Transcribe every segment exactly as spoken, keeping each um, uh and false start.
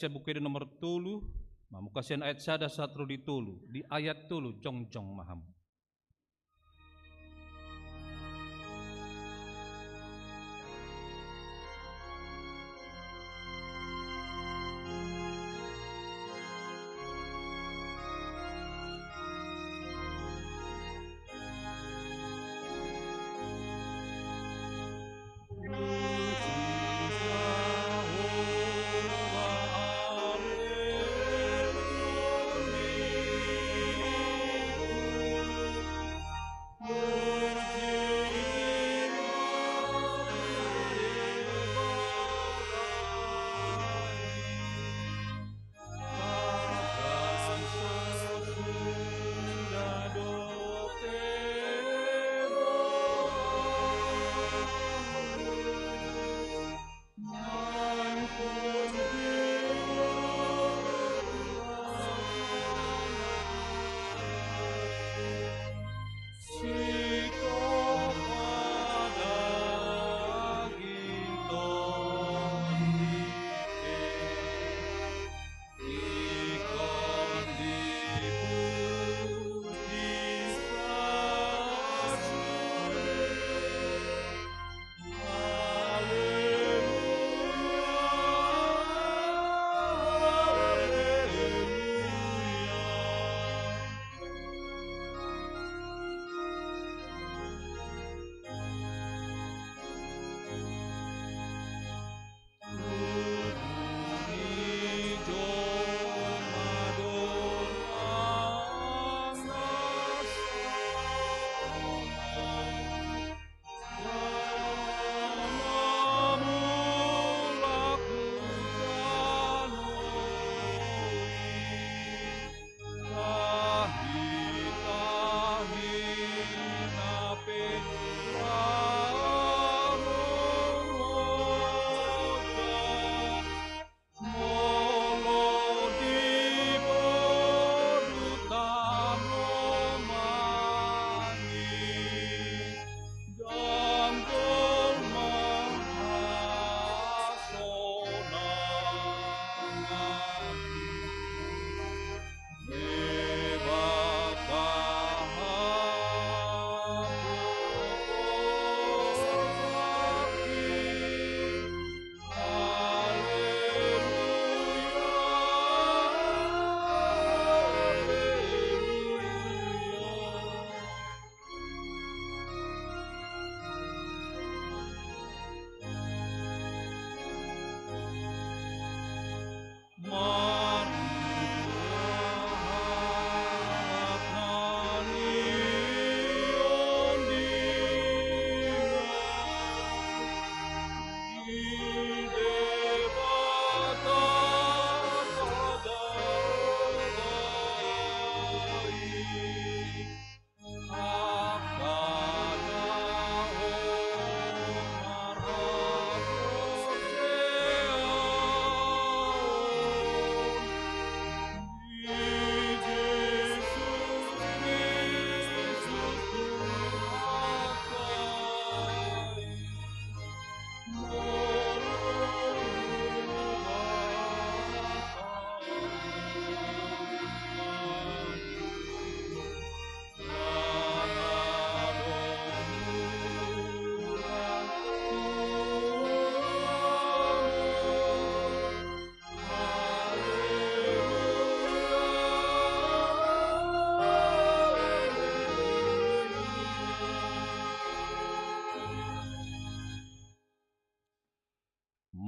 Sian Buku Ende nomor tolu, mamungka sian ayat sada sahat ro di tolu, di ayat tolu jongjong ma hamu.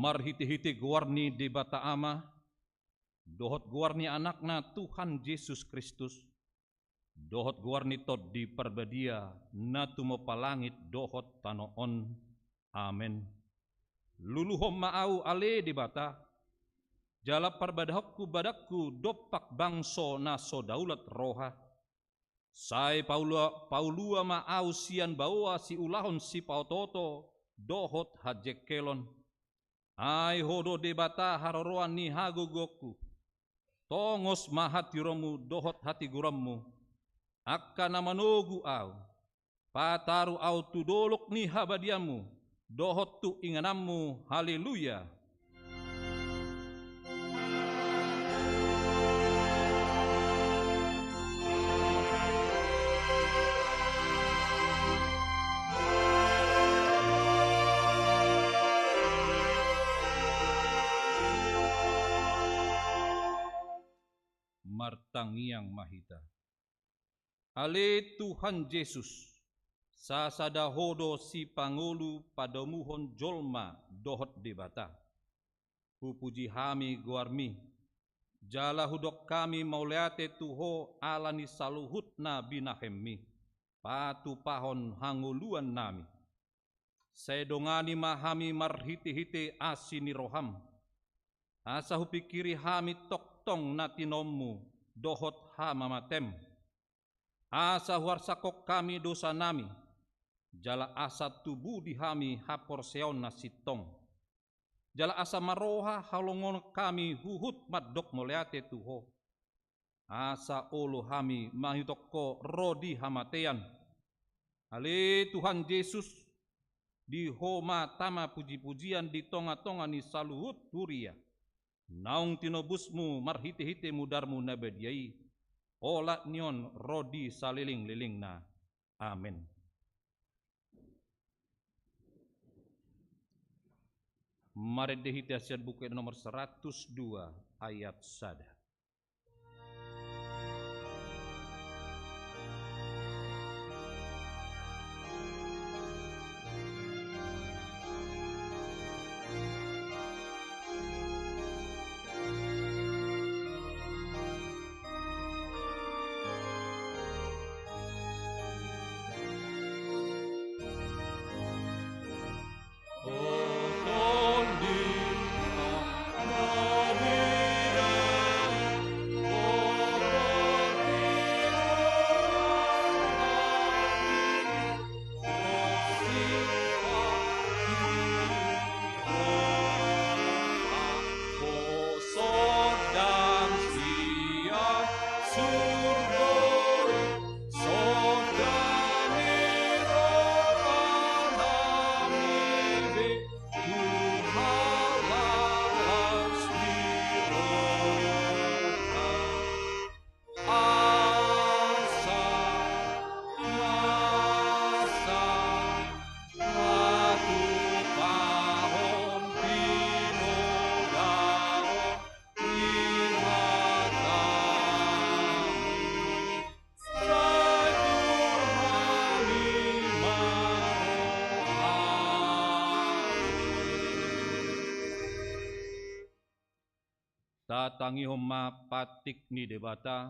Marhitehite goar ni Debata Ama, dohot goar ni Anakna Tuhan Jesus Kristus, dohot goar ni Tondi Parbadia na tumompa langit dohot tano on. Amen. Luluhon ma ahu ale Debata, jala parbadahonku badanku dompak bangso na so daulat roha. Sai paulua, paulua ma ahu sian baoa siulahon sipaotooto dohot hajengkelon. Ai Ho do Debata haroroan ni hagogoonku. Tongos ma hatiuronmu dohot hatigoranmu, angka na manogu ahu. Pataru ahu tu dolok ni habadiaonmu dohot tu ingananmu. Haleluya. Martangiang ma hita. Ale Tuhan Jesus, sasada Ho do sipangolu padomuhon jolma dohot Debata. Hupuji hami goarMi, jala hudok hami mauliate tu Ho ala ni saluhut na binahenMi, patupahon hangoluannami. Sai dongani ma hami marhitehite asi ni rohaM, asa hupingkiri hami tongtong na tinoMu dohot hamamateM. Asa huarsakhon hami dosanami, jala asa tubu di hami haporseaon na sintong. Jala asa marroha holongon hami huhut mandok mauliate tu Ho. Asa olo hami mangihut Ho ro di hamatean. Ale Tuhan Jesus, di Ho ma tama pujipujian di tongatonga ni saluhut huria. Naung tinobusMu marhitehite mudarMu na badia i, olat ni on ro di salelenglelengna. Amen. Marende hita sian Buku Ende nomor seratus dua ayat sada. Tatangihon ma patik ni Debata,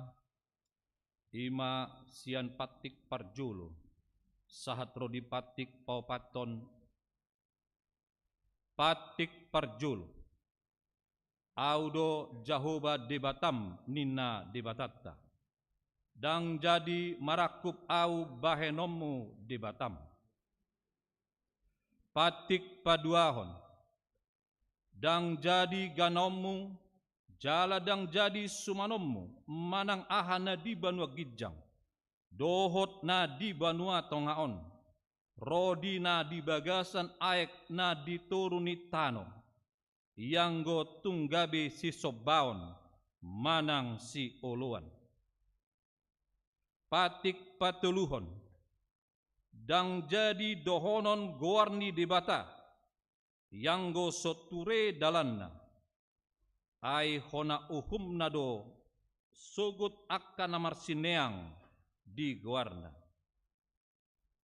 i ma sian patik parjolo, sahat ro di patik paopathon. Patik parjolo. Au do Jahowa Debatam, ninna Debatanta. Ndang jadi marangkup au bahenonmu Debatam. Patik paduahon. Ndang jadi ganaonmu, jala ndang jadi sumanonmu, manang aha na di banua ginjang, dohot na di banua tonga on, ro di na di bagasan aek na di toru ni tano, ianggo tung gabe sisombaon manang sioloan. Patik patoluhon. Ndang jadi dohonon goar ni Debata, ianggo so ture dalanna, ai hona uhumna do sogot angka na marsineang di goarna.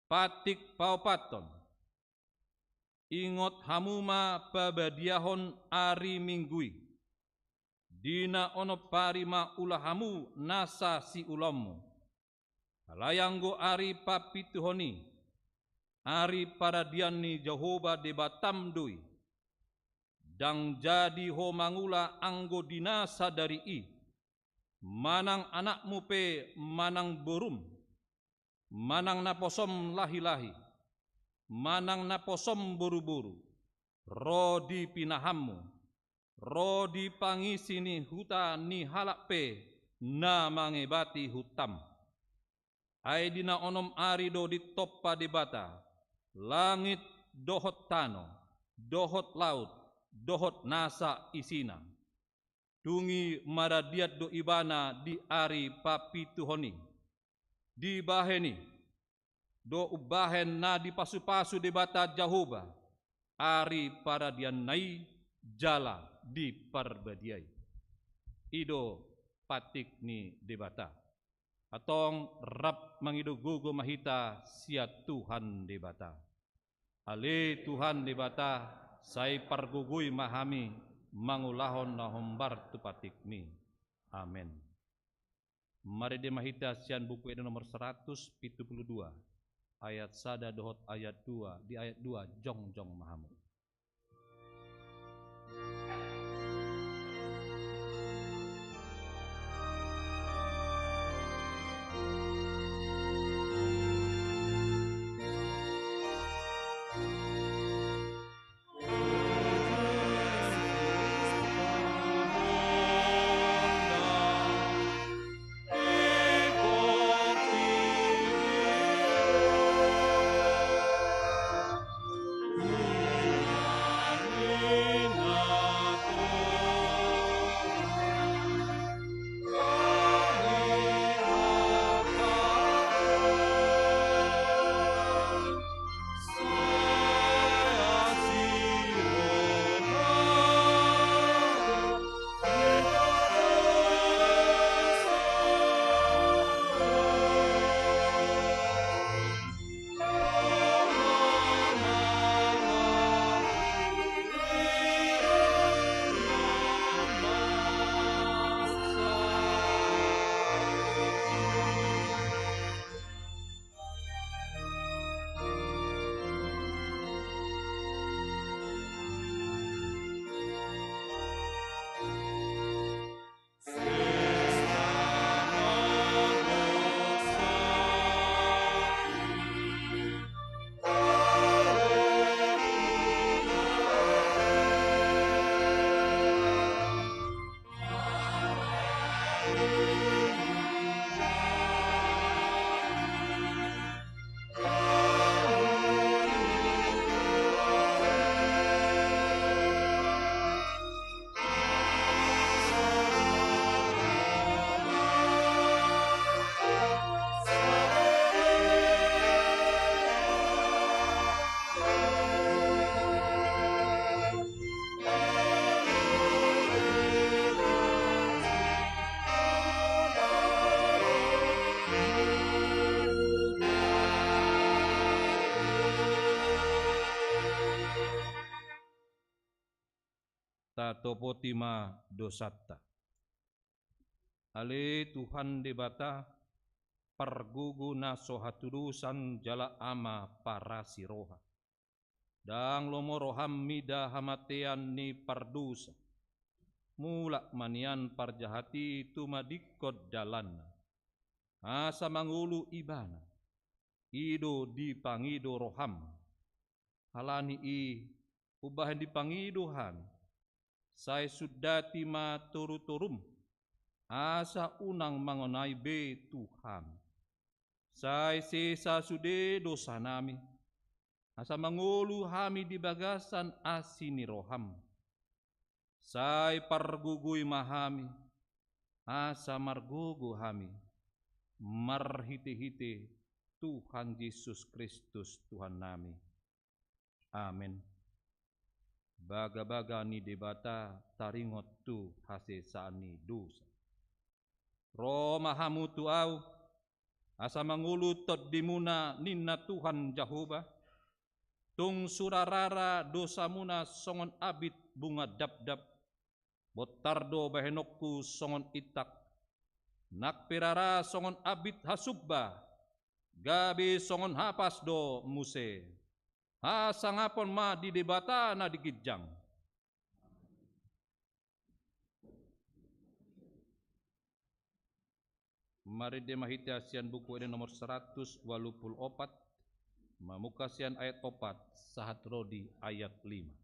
Patik paopathon. Ingot hamu ma pabadiahon ari Minggu i. Di na onom ari ma ula hamu nasa siulaonmu. Alai anggo ari papituhon i, ari paradian ni Jahowa Debatam do i. Ndang jadi ho mangula anggo di na sadari i, manang anakmu pe manang borum, manang naposom lahilahi, manang naposom boruboru, ro di pinahanmu, ro di pangisi ni huta ni halak pe na mangebati hutam. Ai di na onom ari do ditompa Debata langit dohot tano, dohot laut, dohot nasa isina. Dung i maradian do ibana di ari papituhon i. Dibahen i do umbahen na dipasupasu Debata Jahowa ari paradianna i jala diparbadiai. I do patik ni Debata. Antong rap mangido gogo ma hita sian Tuhan Debata. Ale Tuhan Debata, sai pargogoi ma hami mangulahon na hombar tu patikmi. Amen. Marende ma hita sian Buku Ende nomor saratus pitu pulu dua, ayat sada dohot ayat dua, di ayat dua jongjong ma hamu. Tatopoti ma dosanta. Ale Tuhan Debata, pargogo na so hatudosan jala Ama parasi roha. Ndang lomo roham mida hamatean ni pardosa. Mulak ma nian parjahat i tumadingkon dalanna, asa mangolu ibana. I do dipangido roham. Ala ni i, umbahen dipangido hami, sai sundati ma torutorum, asa unang mangonai be tu hami. Sai sesa sude dosanami, asa mangolu hami di bagasan asi ni roham. Sai pargogoi ma hami, asa margogo hami, marhitehite Tuhan Jesus Kristus Tuhannami. Amen. Bagabaga ni Debata taringot tu hasesaan ni dosa. Ro ma hamu tu Ahu, asa mangolu tondimuna, ninna Tuhan Jahowa. Tung sura rara dosamuna songon abit bunga dapdap, bontar do bahenonku songon intak, nang pe rara songon abit hasumba, gabe songon hapas do muse. Hasangapon ma di Debata na di ginjang. Marende ma hita sian Buku Ende nomor saratus ualu pulu opat, mamungka sian ayat opat sahat ro di ayat lima.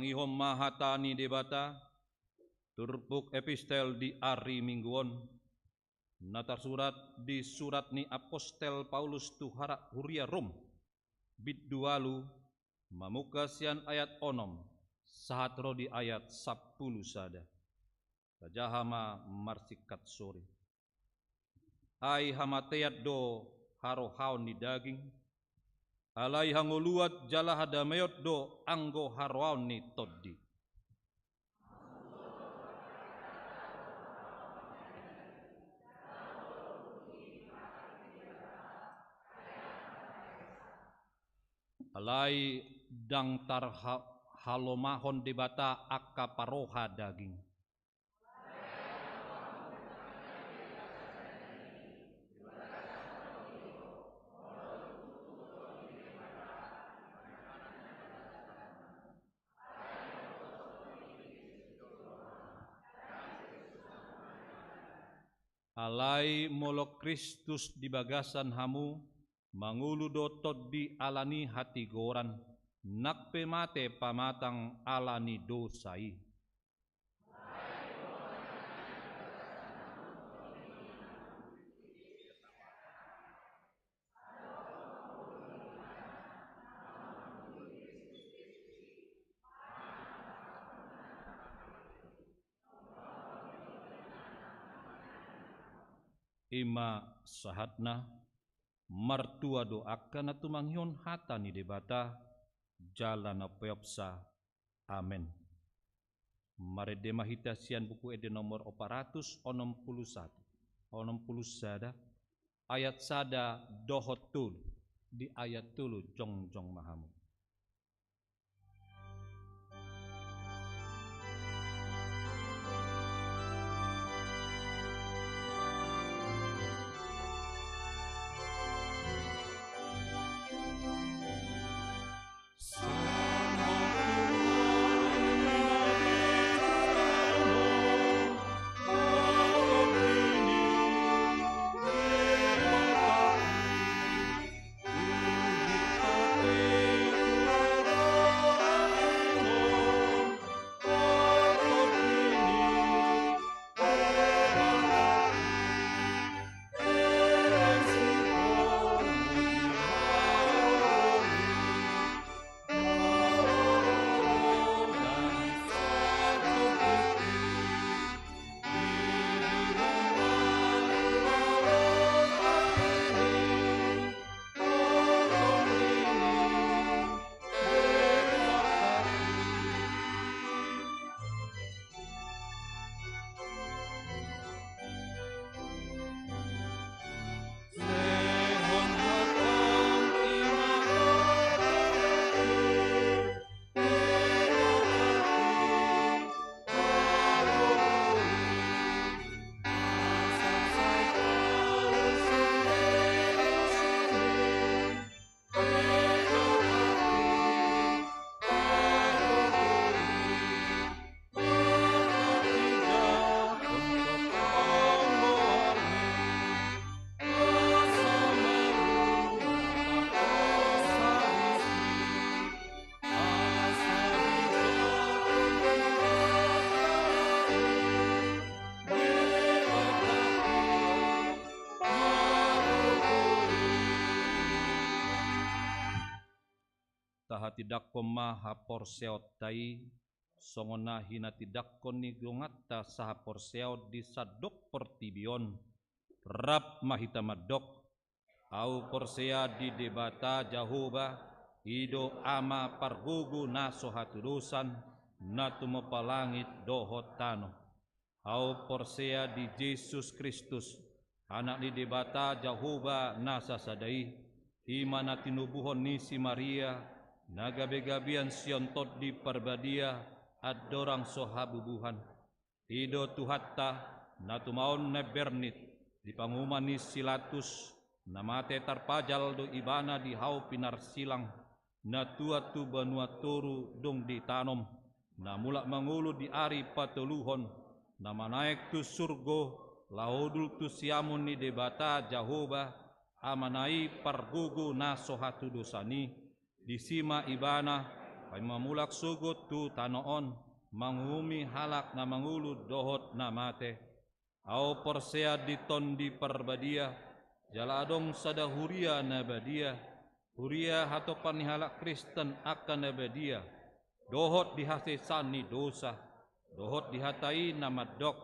Ihon ma hata ni Debata, turpuk epistel di ari Minggu on, na tarsurat di surat ni apostel Paulus tu hara-, huria Rom, bindu ualu, mamungka sian ayat onom, sahat ro di ayat sampulu sada. Tajaha ma marsingkat sori. Ai hamatean do harohaon ni daging, alai hangoluan jala hadameon do anggo harohaon ni Tondi. Alai ndang tarha-, halomahon Debata angka paroha daging. Alai molo Kristus di bagasan hamu, mangolu do Tondi ala ni hatigoran, nang pe mate pamatang ala ni dosa i. I ma sahatna. Martua do angka na tumangihon hata ni Debata, jala na peopsa. Amen. Marende ma hita sian Buku Ende nomor opat ratus onom pulu sada, onom pulu sada, ayat sada dohot tolu. Di ayat tolu jongjong ma hamu. Tahatindangkon ma haporseaonta i, songon na hinatindangkon ni donganta sahaporseaon di sandok portibi on. Rap ma hita mandok. Ahu porsea di Debata Jahowa, i do Ama pargogo na so hatudosan, na tumompa langit dohot tano. Ahu porsea di Jesus Kristus, Anak ni Debata Jahowa na sasada i, i ma na tinubuhon ni si Maria, na gabegabean sian Tondi Parbadia, andorang so habubuhan. I do Tuhanta, na tumaon na imbernit, di panguhuman ni si Latus, na mate tarpajal do ibana di hau pinarsilang, na tuat tu banua toru dung ditanom, na mulak mangolu di ari patoluhon, na manaek tu surgo, laho hundul tu siamun ni Debata Jahowa, Amana i pargogo na so hatudosan i, disi ma ibana, Paima mulak sogot tu tano on, manguhumi halak na mangolu dohot na mate. Ahu porsea di Tondi Parbadia, jala adong sada huria na badia, huria hatopan ni halak Kristen angka na badia, dohot di hasesaan ni dosa, dohot di hata i na mandok,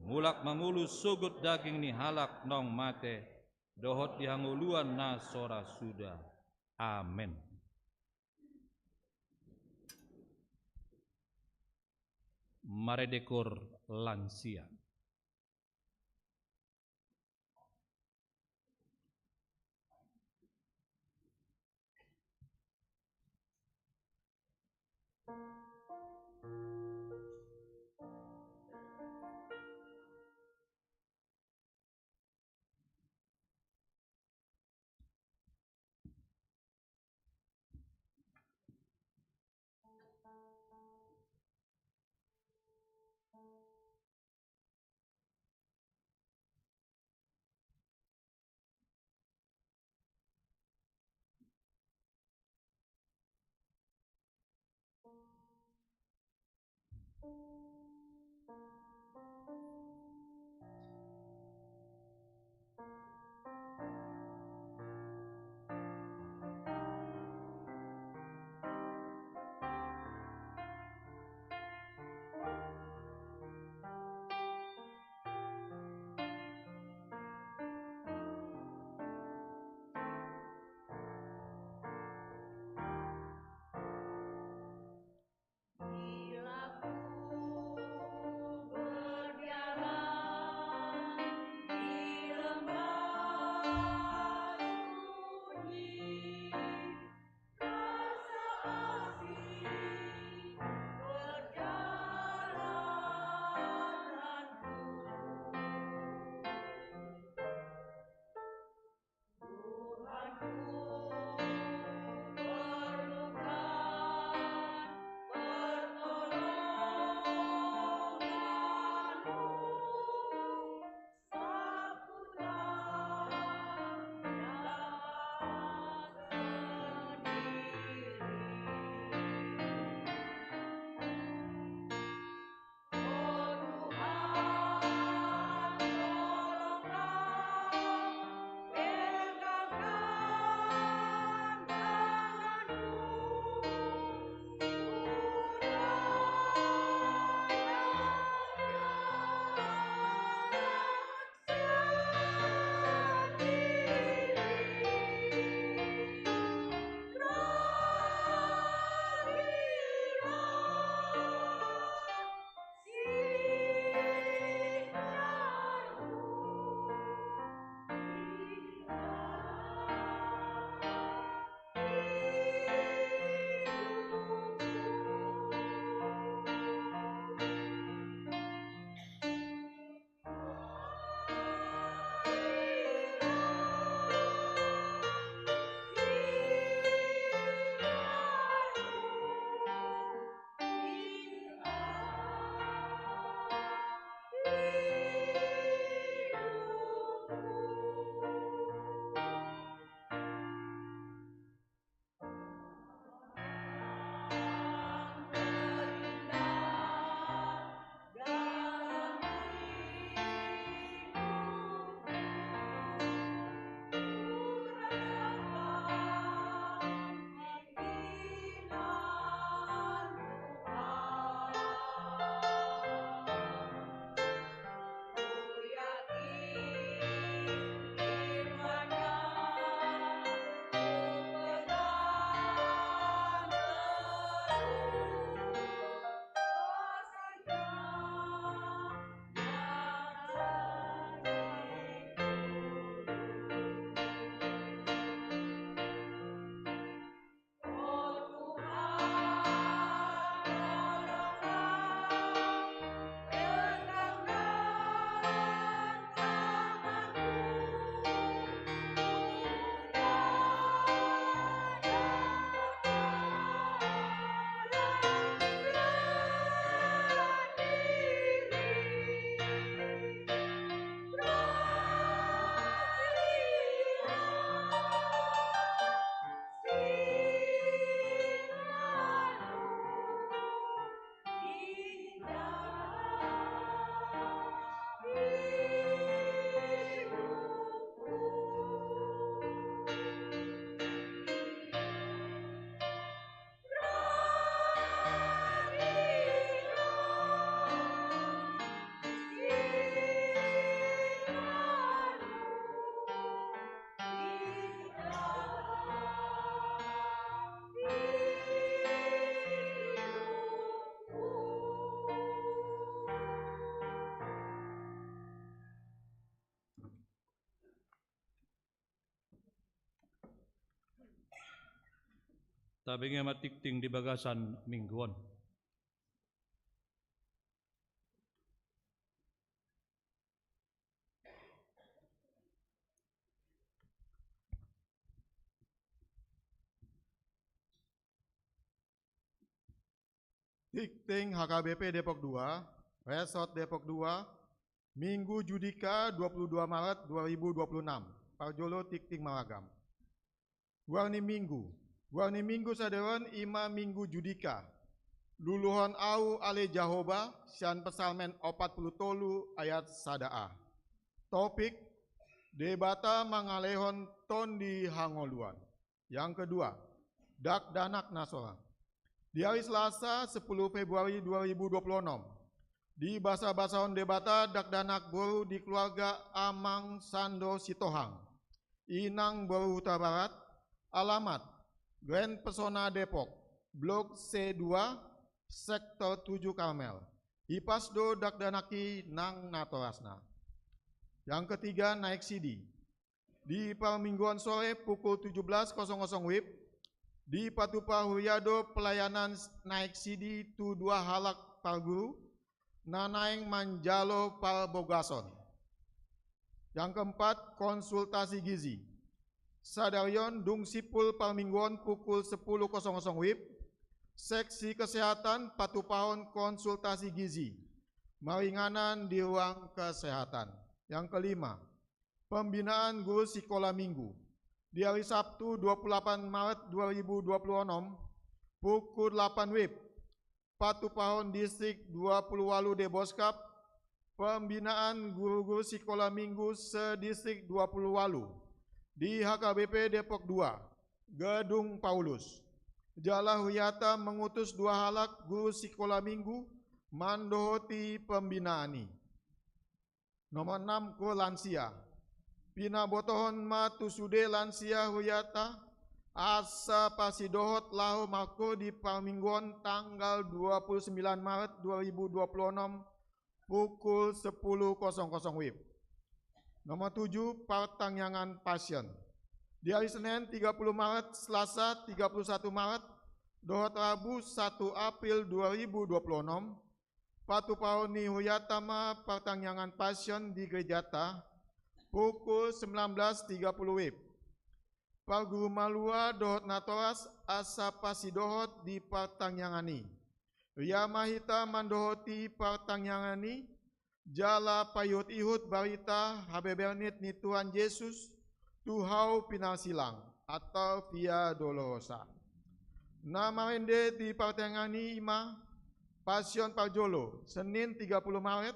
mulak mangolu sogot daging ni halak naung mate, dohot di hangoluan na so ra suda. Amen. Maredekur lansia. Tabege ma tingting di bagasan minggu on. Tingting H K B P Depok dua, Resort Depok dua, Minggu Judika dua puluh dua Maret dua ribu dua puluh enam. Parjolo tingting maragam. Goar ni minggu. Goar ni minggu sadari on i ma Minggu Judika. Luluhon ahu ale Jahowa, sian Psalmen opat puluh tolu ayat sada a. Topik: Debata mangalehon tondi hangoluan. Yang kedua, dakdanak na solang. Di ari Selasa, sepuluh Februari dua ribu dua puluh enam, dibasabasahon Debata dakdanak boru di keluarga Amang Sando Sitohang, Inang boru Hutabarat, alamat Grand Pesona Depok, Blok C dua, Sektor tujuh Karmel. Hipas do dakdanak i nang natorasna. Yang ketiga, naek sidi. Di parmingguon sore pukul tujuh belas kosong kosong WIB, dipatupa huria do pelayanan naek sidi tu dua halak parguru na naeng manjalo parbogason. Yang keempat, konsultasi gizi. Sadari on dung simpul parmingguon pukul sepuluh kosong kosong WIB, seksi kesehatan patupahon konsultasi gizi maringanan di ruang kesehatan. Yang kelima, pembinaan guru sikola minggu. Di ari Sabtu, dua puluh delapan Maret dua ribu dua puluh enam, pukul delapan WIB, patupahon Distrik dua puluh walu Deboskap, pembinaan guru-guru sikola minggu se-Distrik dua puluh walu di H K B P Depok dua, Gedung Paulus. Jala huriata mengutus dua halak guru sikola minggu mandohoti pembinaan i. Nomor enam, kur lansia. Pinabotohon ma tu sude lansia huriata asa pasidohot laho markur di parmingguon tanggal dua puluh sembilan Maret dua ribu dua puluh enam, pukul sepuluh kosong kosong WIB. Nomor tujuh, partangiangan Passion. Di ari Senen, tiga puluh Maret, Selasa, tiga puluh satu Maret, dohot Rabu, satu April dua ribu dua puluh enam, patupahon ni huriata ma partangiangan Passion di gerejata pukul sembilan belas tiga puluh WIB. Parguru malua dohot natoras asa pasidohot di partangiangan i. Ria ma hita mandohoti partangiangan i, jala paihut-ihut barita habebernit ni Tuhan Jesus tu hau pinarsilang, atau Via Dolorosa. Na marende di partangiangan i i ma: Passion parjolo, Senin tiga puluh Maret,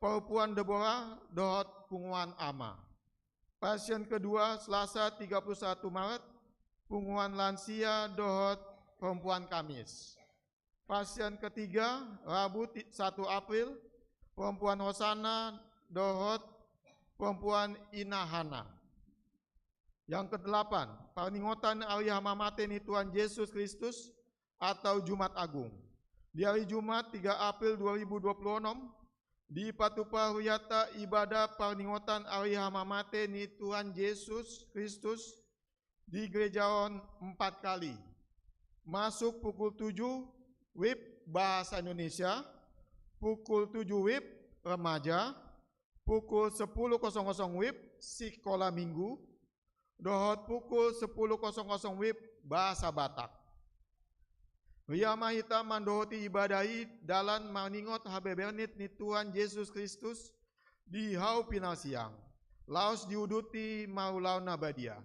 Parompuan Debora dohot Punguan Ama. Passion kedua, Selasa tiga puluh satu Maret, Punguan Lansia dohot Parompuan Kamis. Passion ketiga, Rabu ti-, satu April, Parompuan Hosana dohot Parompuan Ina Hana. Yang kedelapan, parningotan ari hamamate ni Tuhan Jesus Kristus atau Jumat Agung. Di ari Jumat, tiga April dua ribu dua puluh enam, dipatupa huriata ibadah parningotan ari hamamate ni Tuhan Jesus Kristus di gereja on empat kali. Masuk pukul tujuh WIB bahasa Indonesia, pukul tujuh WIB remaja, pukul sepuluh kosong kosong WIB sikola minggu, dohot pukul sepuluh kosong kosong WIB bahasa Batak. Ria ma hita mandohoti ibadah i dalan marningot habebernit ni Tuhan Jesus Kristus di hau pinarsilang, laos diuduti marulaon na badia.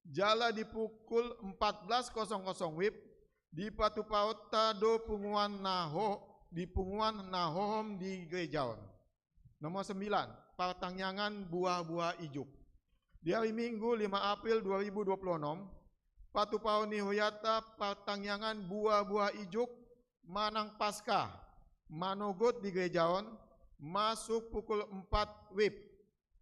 Jala di pukul empat belas kosong kosong WIB, dipatupahonta do punguan na ho-, di punguan na hohom di gereja on. Nomor sembilan, partangiangan buah-buah ijuk. Di ari Minggu, lima April dua ribu dua puluh enam, patupahon ni huriata partangiangan buah-buah ijuk manang Paskah, manogot di gereja on, masuk pukul empat WIB.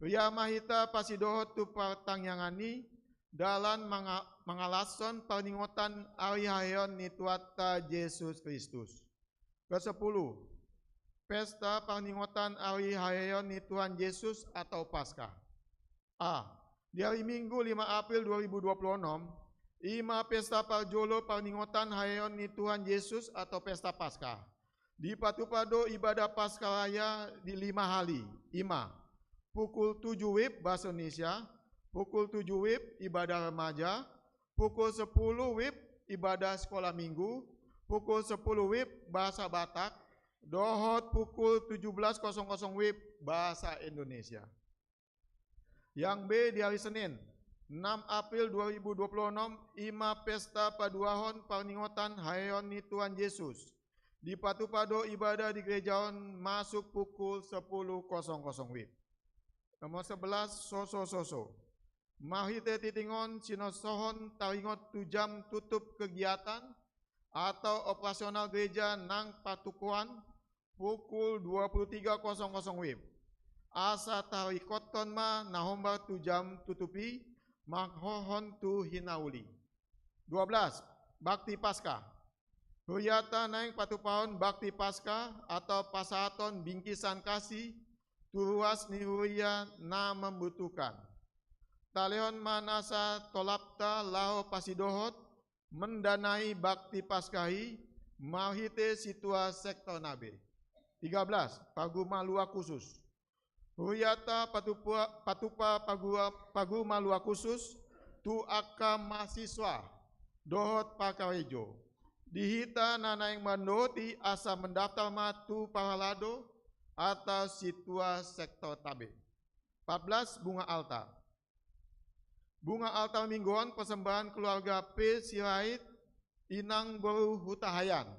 Ria ma hita pasidohot tu partangiangan i, dalan manga-, mangalashon parningotan ari haheheon ni Tuhanta Jesus Kristus. Kesepuluh, pesta parningotan ari haheheon ni Tuhan Jesus atau Paskah. A. Di ari Minggu, lima April dua ribu dua puluh enam, I ma pesta parjolo parningotan haheheon ni Tuhan Jesus atau pesta Paskah. Dipatupa do ibadah Paskah raya di lima hali, i ma pukul tujuh wib bahasa Indonesia, pukul tujuh wib ibadah remaja, pukul sepuluh wib ibadah sekolah minggu, pukul sepuluh wib bahasa Batak, dohot pukul tujuh belas kosong kosong wib bahasa Indonesia. Yang B di hari Senin, enam April dua ribu dua puluh enam, i ma pesta paduahon parningotan haheheon ni Tuhan Jesus. Dipatupa do ibadah di gereja on masuk pukul sepuluh kosong kosong wib. Nomor sebelas, sosososo. Marhite tingting on sinosohon taringot tu jam tutup kegiatan atau operasional gereja nang patukuan pukul dua puluh tiga kosong kosong wib. Asa taringkothon ma na hombar tu jam tutup i, marhorhon tu hinauli. Dua belas, Bakti Paskah. Huriata naeng patupahon Bakti Paskah atau pasahaton bingkisan kasih tu ruas ni huria na membutuhkan. Talehon ma nasa tolapta laho pasidohot, mendanai Bakti Paskah i marhite situa sektor na be. Tiga belas, Pagu Malua Khusus. Huriata patupa, patupa pagu, Pagu Malua Khusus tu angka mahasiswa dohot pakarejo. Di hita na naeng mandohoti asa mendaftar ma tu parhalado atau situa sektor tabe. Empat belas, Bunga Alta. Bunga altar minggu on persembahan keluarga P Sirait, Inang boru Hutahaean,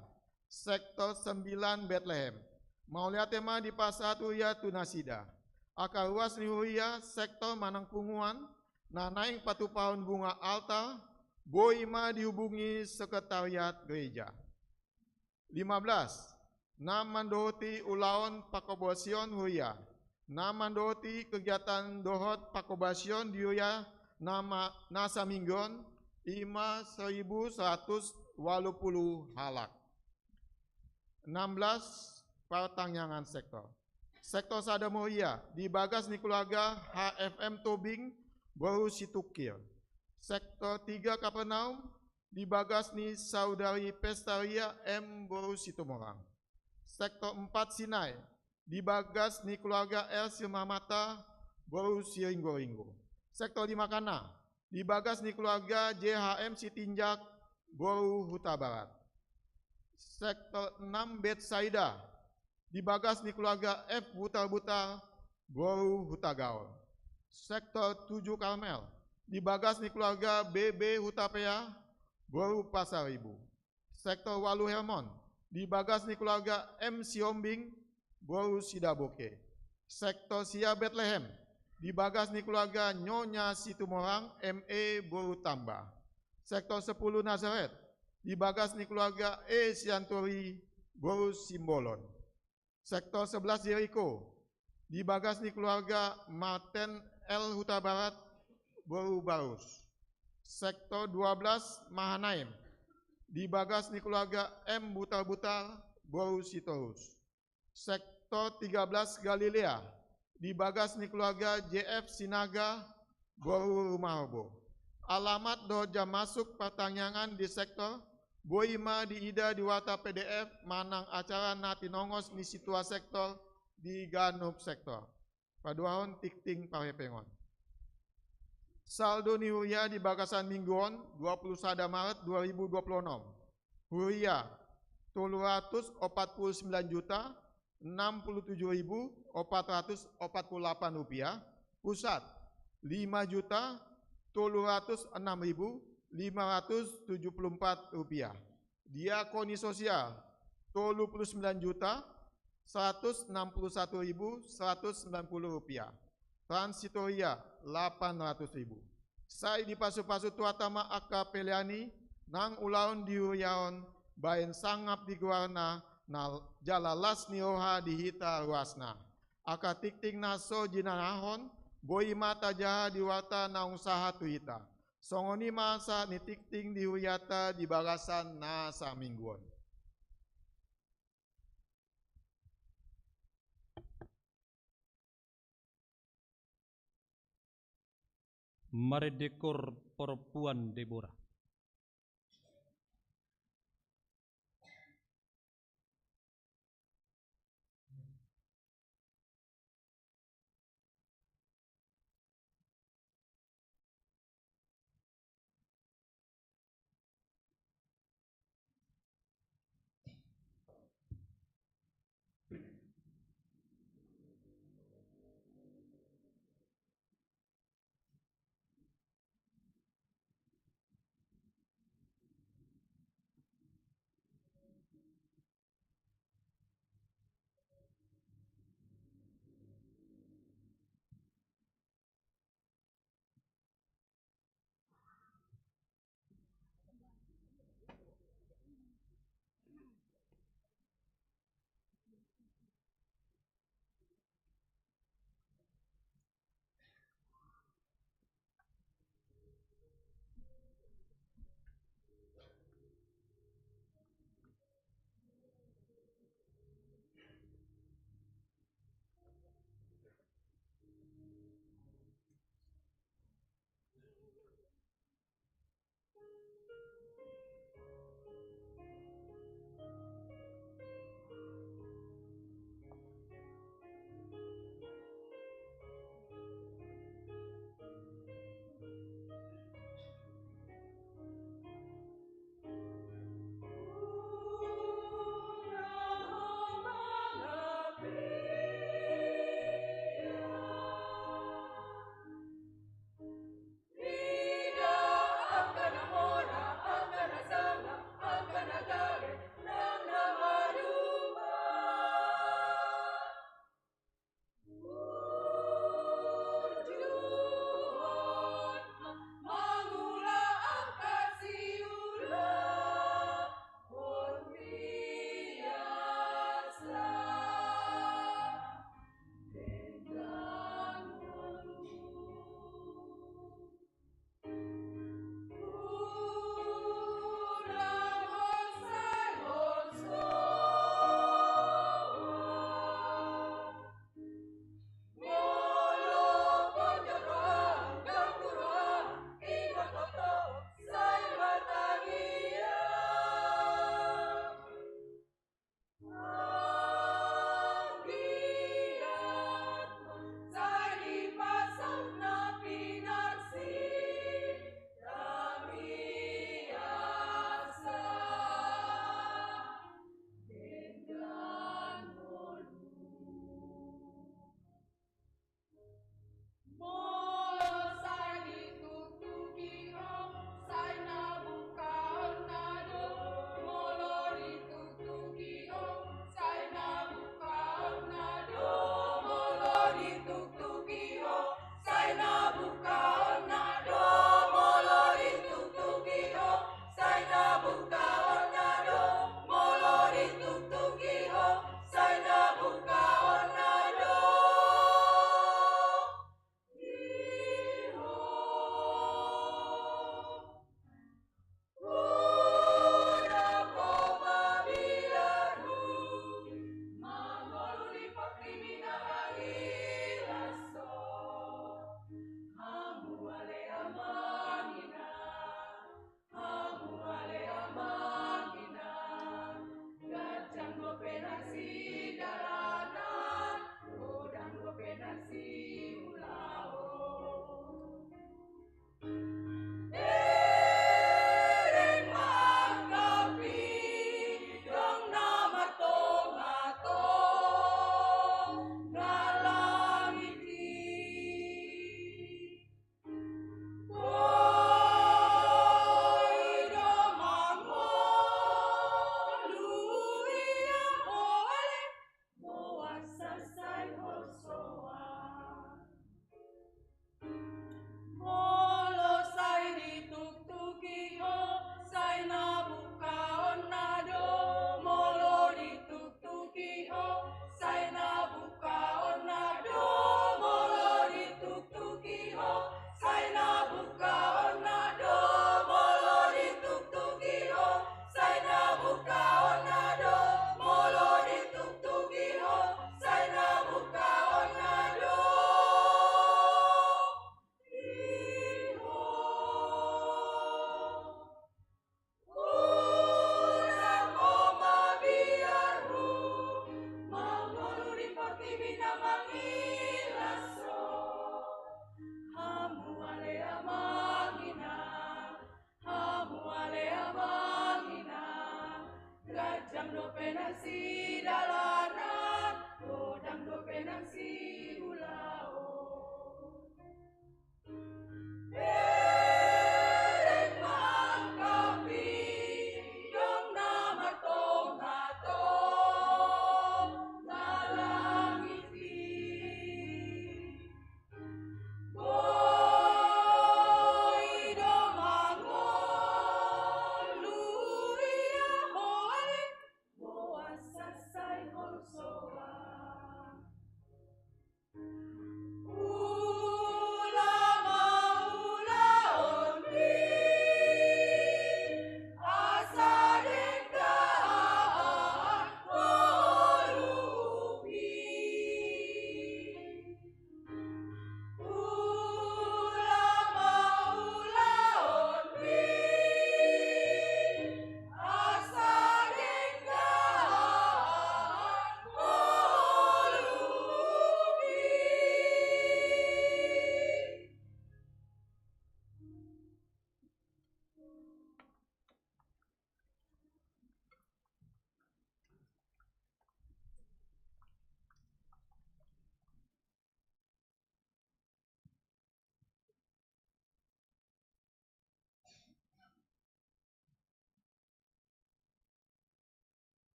sektor sembilan Betlehem. Mauliate ma dipasahat huria tu nasida. Angka ruas ni huria sektor manang punguan na naeng patupahon bunga altar, boi ma dihubungi sekretariat gereja. Lima belas, na mandohoti ulaon pangkobasion huria, na mandohoti kegiatan dohot pangkobasion di huria na ma-, na saminggu on, i ma seribu seratus walu pulu halak. Enam belas, partangiangan sektor. Sektor sada ma huria, di bagas ni keluarga H F M Tobing, boru Situngkir. Sektor tiga Kapernaum, di bagas ni saudari Pestaria M boru Situmorang. Sektor empat Sinai, di bagas ni keluarga R Simarmata boru Siringgoringgo. Sektor lima Kana, di bagas ni keluarga J H M Sitinjak boru Hutabarat. Sektor enam Betsaida, di bagas ni keluarga F Butarbutar boru Hutagaol. Sektor tujuh Karmel, di bagas ni keluarga B B Hutapea boru Pasaribu. Sektor walu Hermon, di bagas ni keluarga M Sihombing boru Sidaboke. Sektor sia Betlehem, di bagas ni keluarga Nyonya Situmorang M E boru Tamba. Sektor sepuluh Nazaret, di bagas ni keluarga E Sianturi boru Simbolon. Sektor sebelas Jeriko, di bagas ni keluarga Marten L Hutabarat boru Barus. Sektor dua belas Mahanaim, di bagas ni keluarga M Butarbutar boru Sitorus. Sektor tiga belas Galilea, di bagas ni keluarga J F Sinaga boru Rumahorbo. Alamat dohot jam masuk partangiangan di sektor boi ma diida di warta P D F manang acara na tinongos ni situa sektor di ganup sektor. Paduahon tingting parhepengon. Saldo ni huria di bagasan minggu on, dua puluh sada Maret dua ribu dua puluh enam. Huria, tolu ratus opat puluh sembilan juta enam puluh tujuh ribu opat ratus opat puluh delapan rupiah. Pusat, lima juta tolu ratus enam ribu lima ratus tujuh puluh empat rupiah. Diakoni sosial, tolu puluh sembilan juta seratus enam puluh satu ribu seratus sembilan puluh rupiah. Transitoria, delapan ratus ribu. Sai dipasupasu Tuhanta ma angka pelean i nang ulaon di huria on, baen sangap di goarna, na jala las ni roha di hita ruasna. Angka tingting na so jinanahon, boi ma tajaha di warta naung sahat tu hita. Songon i ma sahat ni tingting di huriata di bagasan na saminggu on. Marende Kor Perempuan Debora.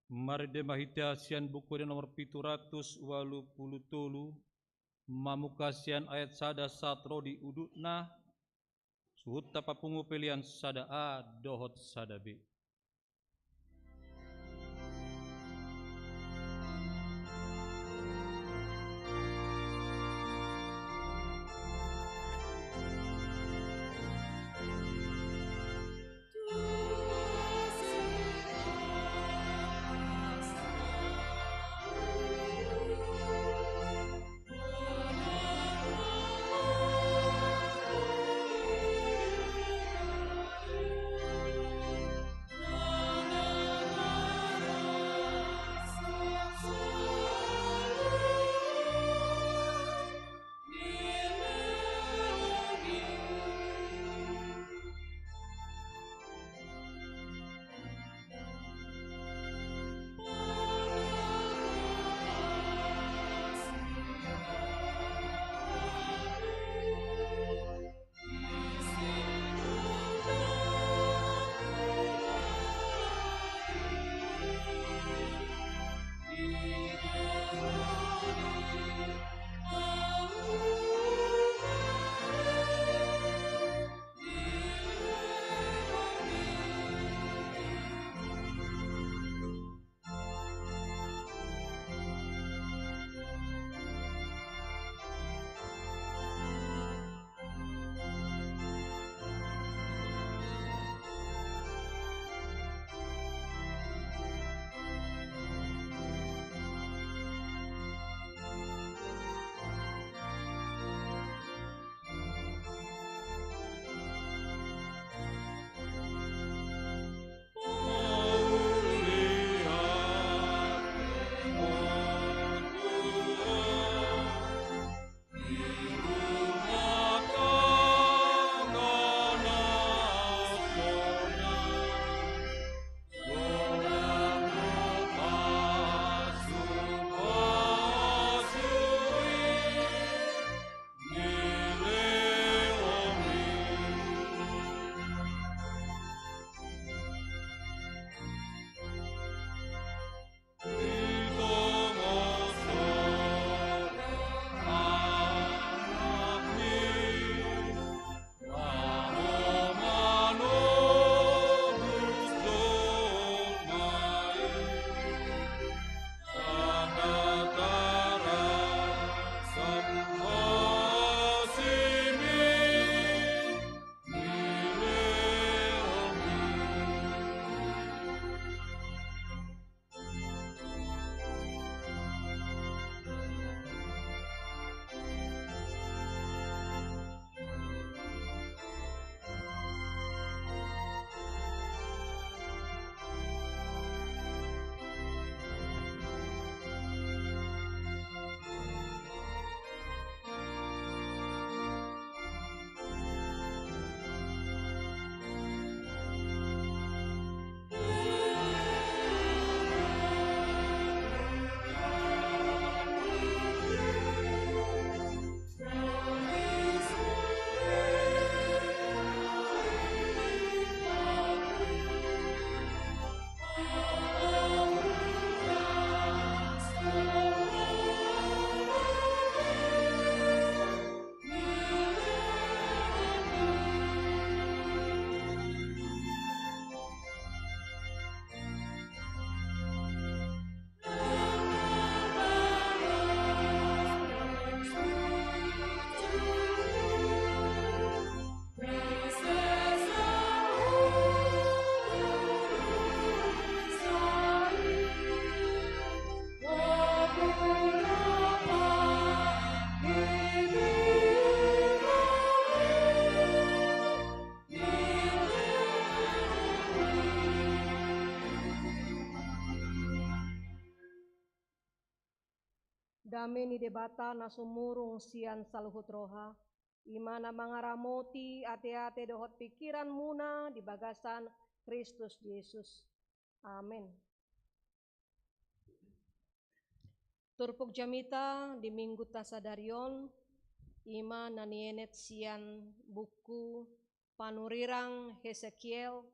Marende ma hita sian Buku Ende nomor pitu ratus ualu pulu tolu, mamungka sian ayat sada sahat ro di udutna, suhutta papungu pelean sada A dohot sada B. Dame ni Debata na sumurung sian saluhut roha, i ma na mangaramoti ateate dohot pingkiranmuna di bagasan Kristus Jesus. Amen. Turpuk jamita di minggunta sadari on, i ma na nienet sian buku Panurirang Hesekiel,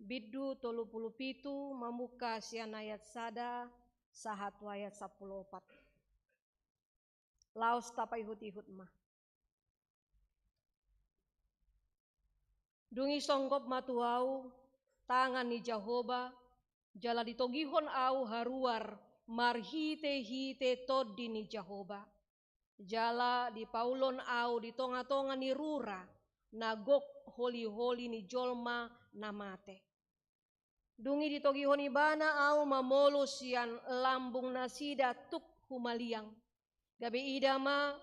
Bindu tolu pulu pitu, mamungka sian ayat sada sahat tu ayat sampulu opat. Laos tapaihut-ihut ma. Dung i songgop ma tu ahu tangan ni Jahowa, jala ditogihon ahu haruar marhite-hite Tondi ni Jahowa. Jala dipaulon ahu di tonga-tonga ni rura na gok holi-holi ni jolma na mate. Dung i ditogihon ibana ahu mamolus sian lambung nasida tuk humaliang. Gabe ida ma,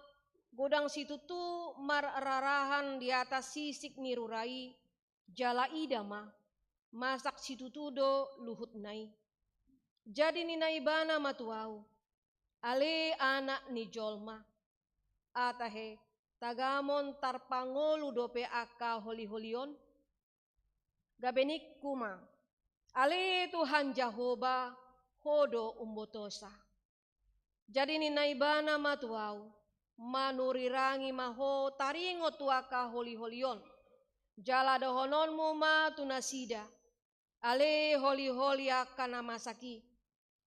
godang situtu marrarahan di atas sisik ni rura i, jala ida ma, masak situtu do luhutna i. Jadi ninna ibana ma tu ahu, ale anak ni jolma, ata he, tagamon tarpangolu dope angka holi-holi on? Gabe ningku ma, ale Tuhan Jahowa, ho do umbotosa. Jadi ninna ibana ma tu ahu, manurirangi ma ho taringot tu angka holi-holi on, jala dohononmu ma tu nasida, ale holi-holi angka na masak i,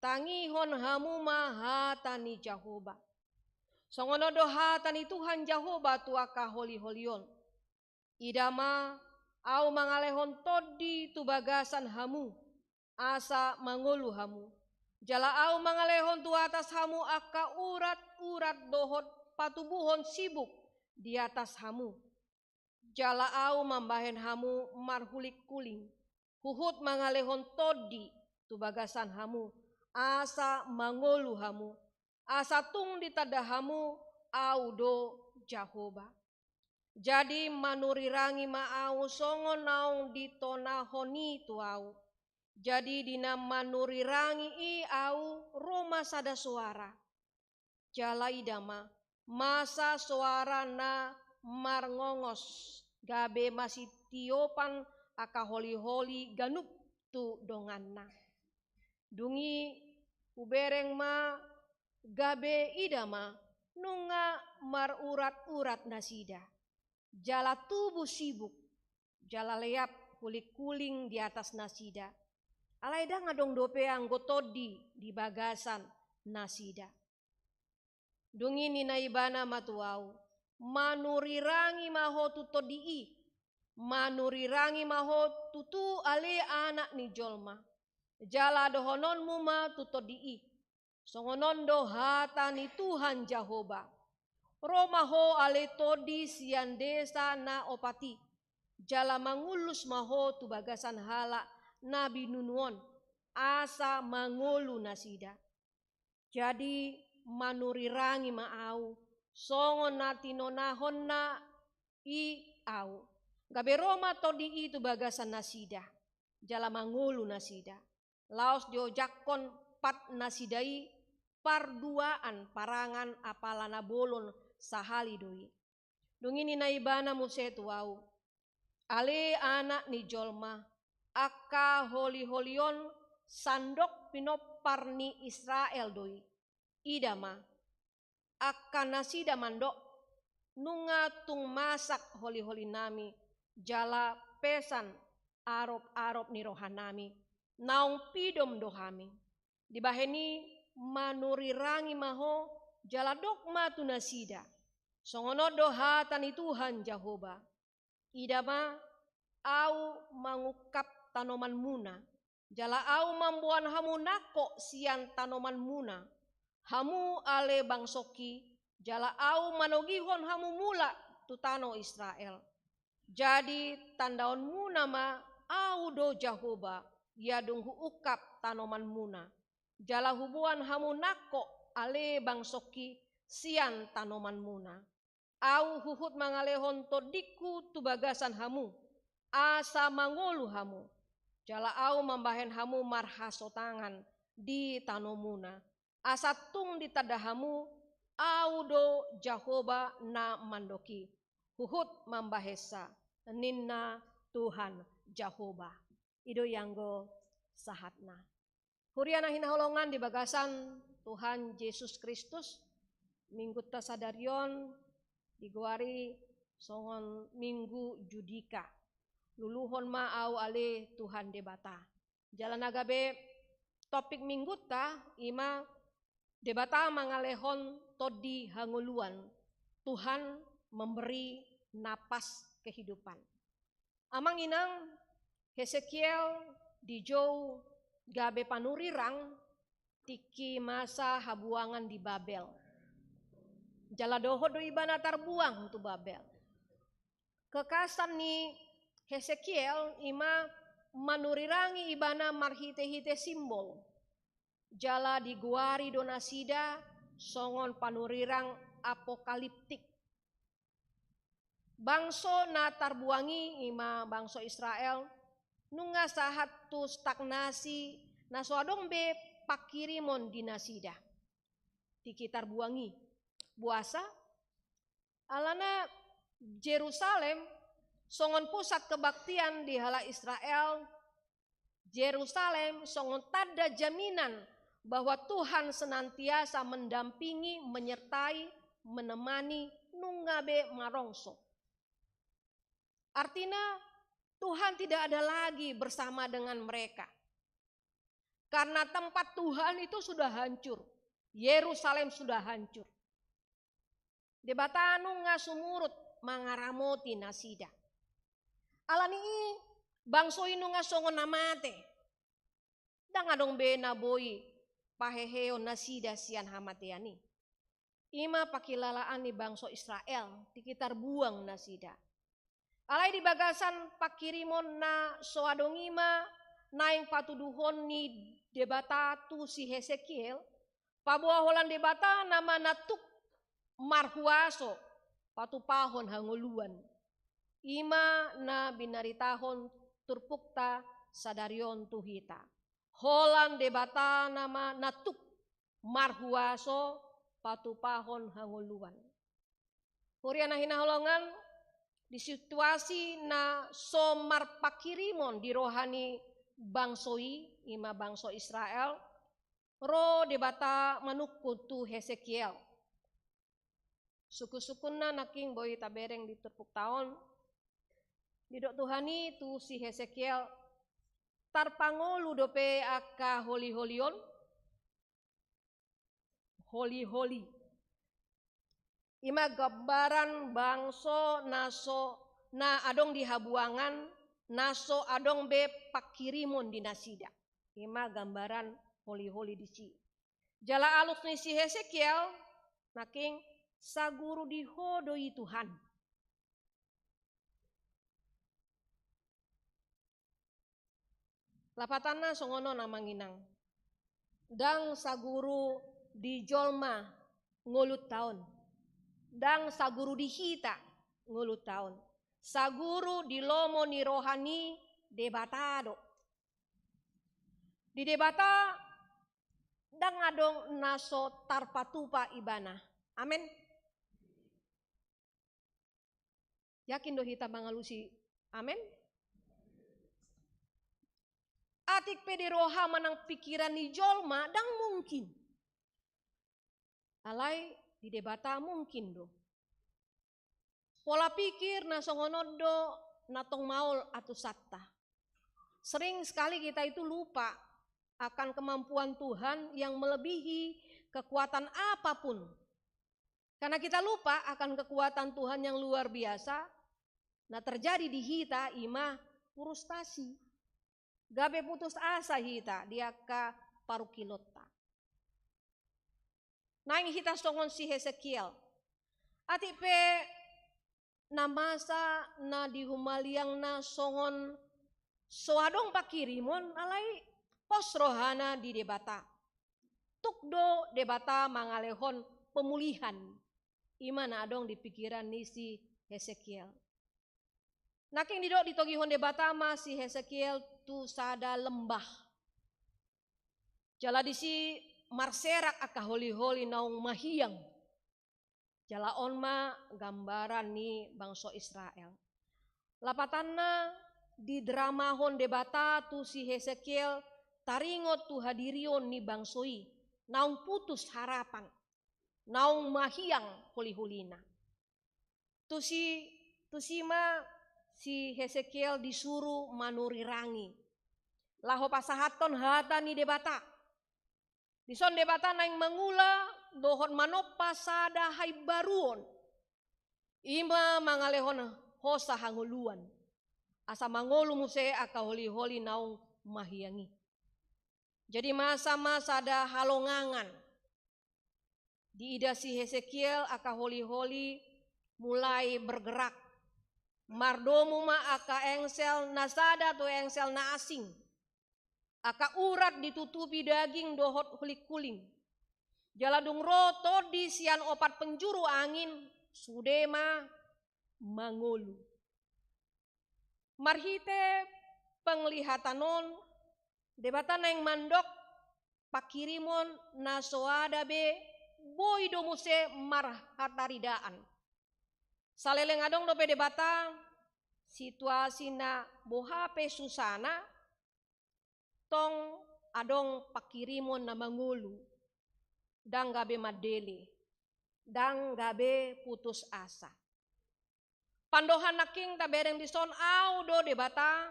tangihon hamu ma hata ni Jahowa. Songon on do hata ni Tuhan Jahowa tu angka holi-holi on. Ida ma, ahu mangalehon tondi tu bagasan hamu, asa mangolu hamu. Jala ahu mangalehon tu atas hamu angka urat-urat dohot patubuhon sibuk di atas hamu. Jala ahu mambahen hamu marhuling-huling, huhut mangalehon tondi tu bagasan hamu, asa mangolu hamu, asa tung ditanda hamu ahu do Jahowa. Jadi manurirangi ma ahu songon naung ditonahon i tu ahu. Jadi di na manurirangi i ahu ro ma sada soara. Jala ida ma, masa soara na marngongos, gabe masitiopan angka holi-holi ganup tu donganna. Dung i hubereng ma, gabe ida ma, nunga marurat-urat nasida. Jala tubu sibuk, jala leap huling-huling di atas nasida. Alai ndang adong dope anggo tondi di bagasan nasida. Dung i ninna ibana ma tu ahu, manurirangi ma ho tu tondi i, manurirangi ma ho tutu ale anak ni jolma, jala dohononmu ma tu tondi i, songon on do hata ni Tuhan Jahowa. Ro ma ho ale tondi sian desa na opat i, jala mangullus ma ho tu bagasan halak na binunu on, asa mangolu nasida. Jadi manurirangi ma ahu, songon na tinonahonna i ahu. Gabe ro ma tondi i tu bagasan nasida, jala mangolu nasida. Laos diojakkon pat nasida i parduaan parangan apala na bolon sahali do i. Dung i ninna ibana muse tu ahu, ale anak ni jolma, angka holi-holi on sandok pinompar ni Israel do i. Ida ma, angka nasida mandok, nunga tung masak holi-holinami, jala pesan arop-arop ni rohanami, naung pidom do hami. Dibahen i manurirangi ma ho, jala dok ma tu nasida, songon on do hata ni Tuhan Jahowa. Ida ma, ahu mangungkap tanomanmuna, jala ahu mamboan hamu nangkok sian tanomanmuna, hamu ale bangsongki, jala ahu manogihon hamu mulak tu tano Israel. Jadi tandaonmuna ma ahu do Jahowa, ia dung huungkap tanomanmuna, jala huboan hamu nangkok ale bangsongki sian tanomanmuna. Ahu huhut mangalehon tondingku tu bagasan hamu, asa mangolu hamu, jala ahu mambahen hamu marhasotangan di tanomuna, asa tung ditanda hamu, ahu do Jahowa na mandok i, huhut mambahensa, ninna Tuhan Jahowa. I do i anggo sahatna. Huria na hinaholongan di bagasan Tuhan Jesus Kristus, minggunta sadari on digoari songon Minggu Judika. Luluhon ma ahu ale Tuhan Debata. Jala na gabe topik minggunta i ma Debata mangalehon tondi hangoluan, Tuhan memberi napas kehidupan. Amang inang, Hesekiel dijou gabe panurirang tingki masa habuangan di Babel. Jala dohot do ibana tarbuang tu Babel. Kekasan ni Hesekiel i ma manurirangi ibana marhite-hite simbol. Jala digoari do nasida songon panurirang apokaliptik. Bangso na tarbuang i, i ma bangso Israel, nunga sahat tu stagnasi na so adong be pangkirimon di nasida. Tingki tarbuang i. Boasa? Alana Jerusalem songon pusat kebaktian di halak Israel, Jerusalem songon tanda jaminan bahwa Tuhan senantiasa mendampingi, menyertai, menemani, nunga be marongso. Artina, Tuhan tidak ada lagi bersama dengan mereka. Karena tempat Tuhan itu sudah hancur. Yerusalem sudah hancur. Debata nunga sumurut mangaramoti nasida. Alani i, bangso i nunga songon na mate. Ndang adong be na boi paheheon nasida sian hamatean i. I ma pangkilalaan ni bangso Israel, tingki tarbuang nasida. Alai di bagasan pangkirimon na so adong i ma naeng patuduhon ni Debata tu si Hesekiel, paboa holan Debata nama na tuk marhuaso patupahon hangoluan. I ma na binaritahon turpukta sadari on tu hita. Holan Debata nama na tuk marhuaso patupahon hangoluan. Huria na hinaholongan, di situasi na so marpangkirimon di roha ni bangso i, i ma bangso Israel, ro Debata manungkun tu Hesekiel. Sungkun-sungkunna nangkin boi tabereng di turpukta on. Didok Tuhan i tu si Hesekiel, tarpangolu dope angka holi-holi on? Holi-holi. I ma gambaran bangso na so, na adong di habuangan, na so adong be pangkirimon di nasida. I ma gambaran holi-holi disi. Jala alus ni si Hesekiel, nangkin, saguru di Ho do i Tuhan. Lapatanna songon on amang inang. Ndang saguru di jolma ngolunta on. Ndang saguru di hita ngolunta on. Saguru di lomo ni roha ni Debata do. Di Debata ndang adong na so tarpatupa ibana. Amen. Yakin do hita mangalusi amen? Atik pe di roha manang pikiran ni jolma ndang mungkin. Alai di Debata mungkin do. Pola pikir na songon on do na tong maol atusanta. Sering sekali kita itu lupa akan kemampuan Tuhan yang melebihi kekuatan apapun. Karena kita lupa akan kekuatan Tuhan yang luar biasa, na terjadi di hita i ma frustasi. Gabe putus asa hita di angka parungkilonta. Naeng hita songon si Hesekiel. Atik pe na masa na di humaliangna songon so adong pangkirimon, alai pos rohana di Debata. Tuk do Debata mangalehon pemulihan. I ma na adong di pikiran ni si Hesekiel. Nangkin didok ditogihon Debata ma si Hesekiel tu sada lembah. Jala disi marserak angka holi-holi naung mahiang. Jala on ma gambaran ni bangso Israel. Lapatanna didramahon Debata tu si Hesekiel taringot tu hadirion ni bangso i, naung putus harapan, naung mahiang holi-holina. Tusi, tusi ma si Hesekiel disuru manurirangi laho pasahathon hata ni Debata. Dison Debata naeng mangula dohot manompa sada haimbaruon, i ma mangalehon hosa hangoluan, asa mangolu muse angka holiholi naung mahiang i. Jadi masa ma sada halongangan. Diida si Hesekiel angka holiholi mulai bergerak. Mardomu ma angka engsel na sada tu engsel na asing. Angka urat ditutupi daging dohot hulinghuling. Jala dung ro tondi sian opat penjuru angin, sude ma mangolu. Marhite penglihatan on, Debata naeng mandok pangkirimon na so ada be boi do muse marhataridaan. Saleleng adong dope Debata, situasi na boha pe susana, tong adong pangkirimon na mangolu, ndang gabe mandele, ndang gabe putus asa. Pandohan nangkin tabereng dison, Au do Debata,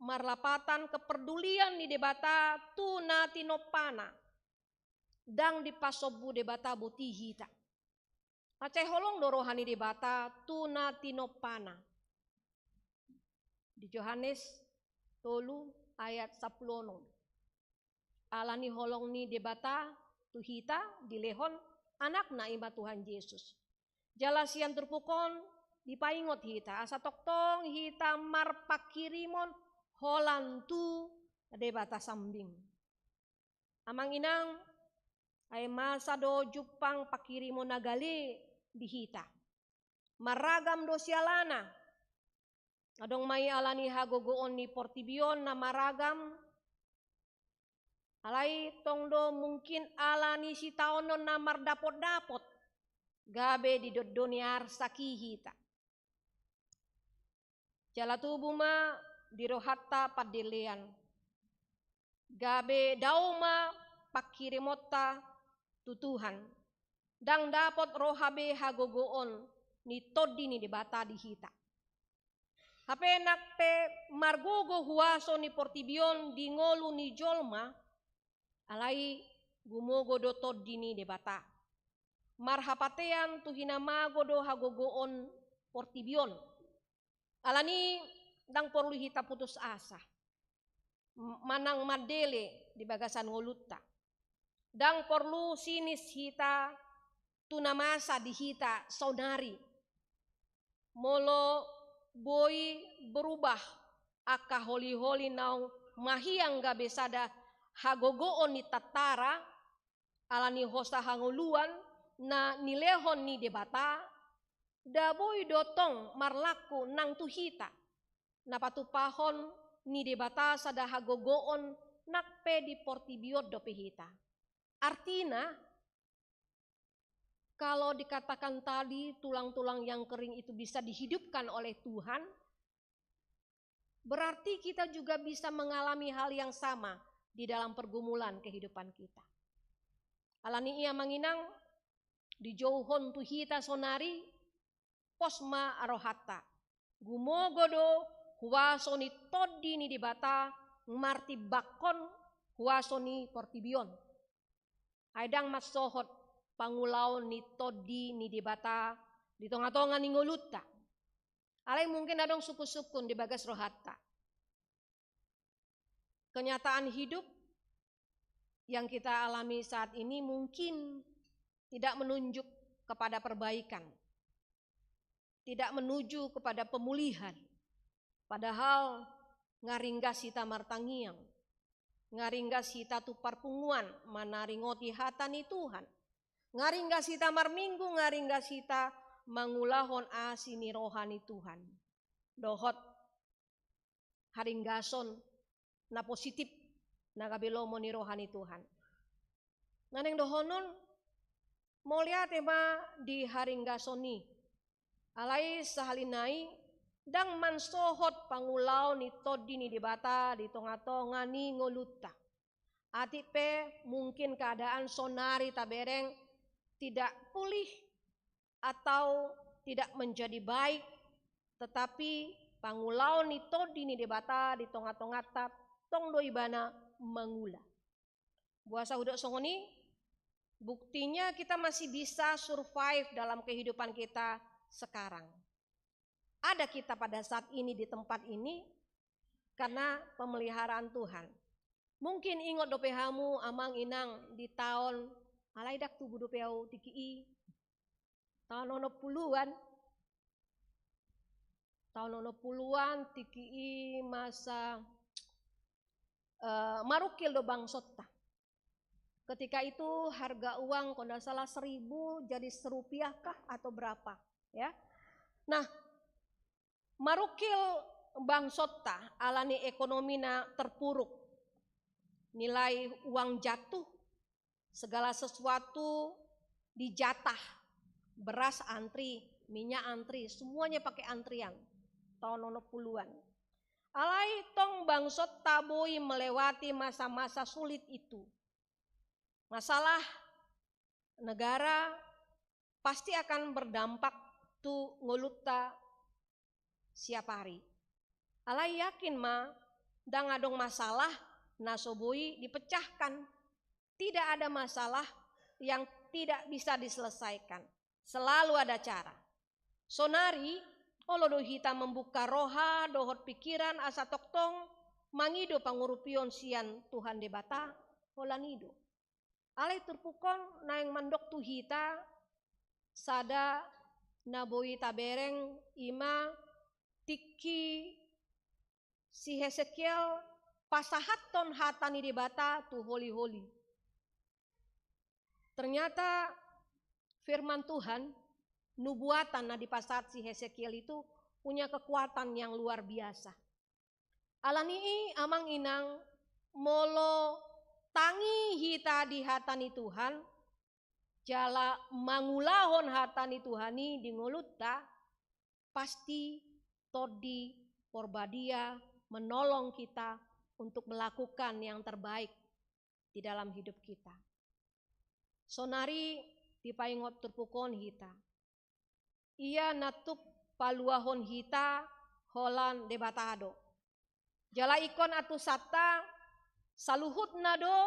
marlapatan keperdulian ni Debata tu na tinompana. Ndang dipasombu Debata boti hita. Mansai holong do roha ni Debata tu na tinompana. Di Johannes tolu ayat sampulu onom. Ala ni holong ni Debata tu hita dilehon Anakna, i ma Tuhan Jesus. Jala sian turpuk on dipaingot hita asa tongtong hita marpangkirimon holan tu Debata sambing. Amang inang, ai masa do jumpang pangkirimon na gale di hita. Maragam do sialana. Adong ma i ala ni hagogoon ni portibi on na maragam. Alai tong do mungkin ala ni sitaonon na mardapotdapot gabe didondoni arsak i hita. Jala tubu ma di rohanta pandelean. Gabe dao ma pangkirimonta tu Tuhan. Ndang dapot roha be hagogoon ni Tondi ni Debata di hita. Hape nang pe margogo huaso ni portibi on di ngolu ni jolma, alai gumogo do Tondi ni Debata. Marhapatean tu hinamago do hagogoon portibi on. Ala ni i ndang porlu hita putus asa, m-, manang mandele di bagasan ngolunta. Ndang porlu sinis hita tu na masa di hita saonari. Molo boi berubah angka holiholi naung mahiang gabe sada hagogoon ni tantara, ala ni hosa hangoluan na nilehon ni Debata, nda boi do tong marlaku nang tu hita, na patupahon ni Debata sada hagogoon nang pe di portibi on dope hita. Artina, kalau dikatakan tadi tulang-tulang yang kering itu bisa dihidupkan oleh Tuhan, berarti kita juga bisa mengalami hal yang sama di dalam pergumulan kehidupan kita. Ala ni i amang inang, dijouhon tu hita saonari, pos ma rohanta. Gumogo do huaso ni Tondi ni Debata martimbangkon huaso ni portibi on. Ai ndang mansohot pangulaon ni Tondi ni Debata di tonga-tonga ni ngolunta. Alai mungkin adong sungkun-sungkun di bagas rohanta. Kenyataan hidup yang kita alami saat ini mungkin tidak menunjuk kepada perbaikan, tidak menuju kepada pemulihan. Padahal nga ringgas hita martangiang, nga ringgas hita tu parpunguan manaringoti hata ni Tuhan, nga ringgas hita marminggu, nga ringgas hita mangulahon asi ni roha ni Tuhan. Dohot haringgason na positif, na gabe lomo ni roha ni Tuhan. Na naeng dohonon, mauliate ma di haringgason i. Alai sahali nai, ndang mansohot pangulaon ni Tondi ni Debata di tonga-tonga ni ngolunta. Atik pe mungkin keadaan saonari tabereng tidak pulih atau tidak menjadi baik, Tetapi pangulaon ni Tondi ni Debata di tonga-tonganta, tong do Ibana mangula. Boasa hudok songon i? Buktinya kita masih bisa survive dalam kehidupan kita sekarang. Ada kita pada saat ini di tempat ini karena pemeliharaan Tuhan. Mungkin ingot dope hamu amang inang di taon, alai ndang tubu dope au tingki i, taon onom puluhan, taon onom puluhan tingki i masa, eh, marungkil do bangsonta. Ketika itu harga uang, kalau nggak salah, seribu jadi serupiah kah atau berapa, ya. Nah, marungkil bangsonta alani ekonomi na terpuruk, nilai uang jatuh, segala sesuatu dijatah, beras antri, minyak antri, semuanya pakai antrian. Taon onom puluhan. Alai tong bangsonta boi melewati masa-masa sulit itu. Masalah negara pasti akan berdampak tu ngolunta siap ari. Alai yakin ma, ndang adong masalah na so boi dipecahkan. Tidak ada masalah yang tidak bisa diselesaikan. Selalu ada cara. Sonari, olo do hita membuka roha dohot pikiran asa tongtong mangido pangurupion sian Tuhan Debata, holan i do. Alai turpuk on naeng mandok tu hita sada na boi tabereng, i ma tingki si Hesekiel pasahathon hata ni Debata tu holi-holi. Ternyata firman Tuhan, nubuatan na dipasahat si Hesekiel itu punya kekuatan yang luar biasa. Alani i, amang inang, molo tangi hita di hata ni Tuhan, jala mangulahon hata ni Tuhan i di ngolunta, pasti Tondi Porbadia menolong kita untuk melakukan yang terbaik di dalam hidup kita. Sonari dipaingot turpuk on hita. Ia na tuk paluahon hita holan Debata do. Jala ingkon antusanta, saluhutna do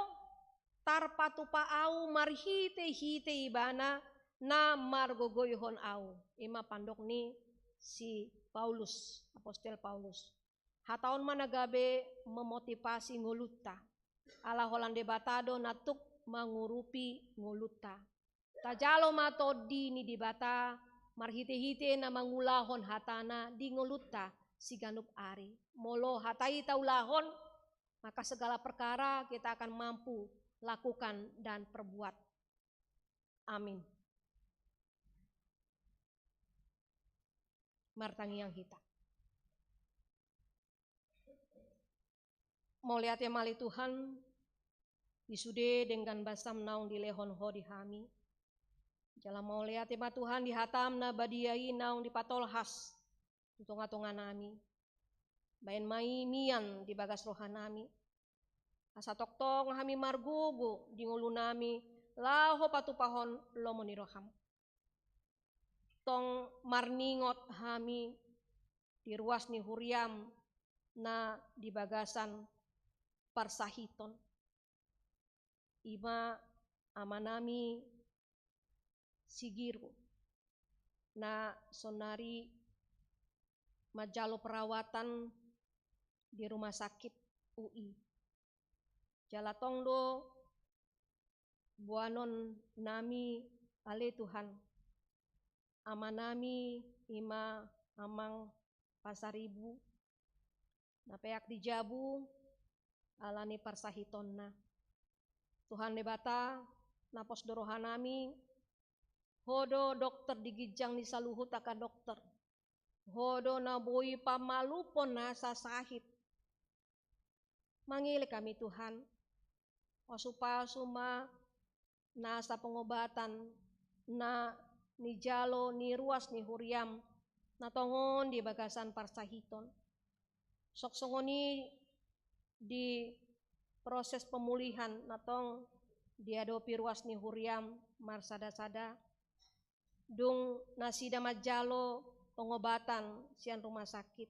tarpatupa au marhite-hite Ibana na margogoihon au. I ma pandok ni si Paulus, apostel Paulus. Hata on ma na gabe memotivasi ngolunta. Ala holan Debata do na tuk mangurupi ngolunta. Tajalo ma Tondi ni Debata marhite-hite na mangulahon hatana di ngolunta siganup ari. Molo hata i taulahon, maka segala perkara kita akan mampu lakukan dan perbuat. Amin. Martangiang hita. Mauliate ma ale Tuhan, di sude denggan basam naung dilehon Ho di hami. Jala mauliate ma Tuhan di hatam na badia i naung dipatolhas tu tonga-tonga nami. Baen ma i mian di bagas roha nami. Asa tongtong hami margogo di ngolu nami laho patupahon lomo ni roham. Tong marningot hami di ruas ni huriam na di bagasan parsahiton. I ma amanami si Giru na sonari manjalo perawatan di rumah sakit U I. Jala tong do boanon nami ale Tuhan. Amanami i ma Amang Pasaribu na peak di jabu alani parsahitonna. Tuhan Debata, na pos do rohanami, Ho do dokter di ginjang ni saluhut angka dokter. Ho do na boi pamalumhon nasa sahit. Mangele hami Tuhan, pasupasu ma nasa pengobatan na nijalo ni ruas ni huriam na tongon di bagasan parsahiton. Sok songon i di proses pemulihan na tong diadopi ruas ni huriam marsada-sada. Dung nasida manjalo pengobatan sian rumah sakit.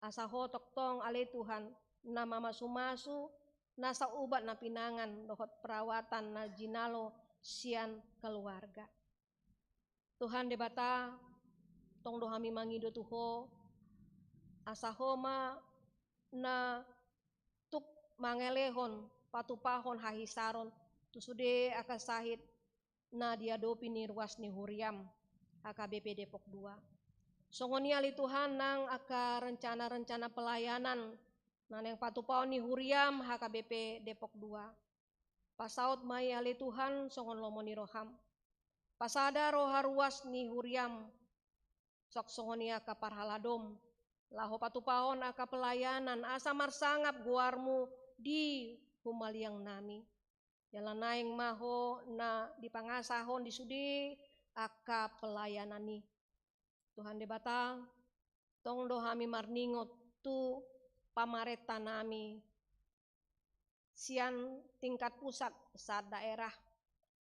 Asa Ho tongtong ale Tuhan, na mamasumasu nasa ubat na pinangan dohot perawatan na jinalo sian keluarga. Tuhan Debata, tong do hami mangido tu Ho, asa Ho ma na tuk mangelehon patupahon hahisaron tu sude angka sahit na diadopi ni ruas ni huriaM, H K B P Depok dua. Songon i ale Tuhan nang angka rencana-rencana pelayanan na naeng patupahon ni huriaM, H K B P Depok dua. Pasaut ma i ale Tuhan songon lomo ni rohaM. Pasada roha ruas ni huriaM, songon i angka parhaladoM, laho patupahon angka pelayanan asa marsangap goarMu di humaliang nami. Jala naeng ma Ho na dipangasahon di sude angka pelayanan i. Tuhan Debata, tong do hami marningot tu pamarenta nami sian tingkat pusat sahat daerah.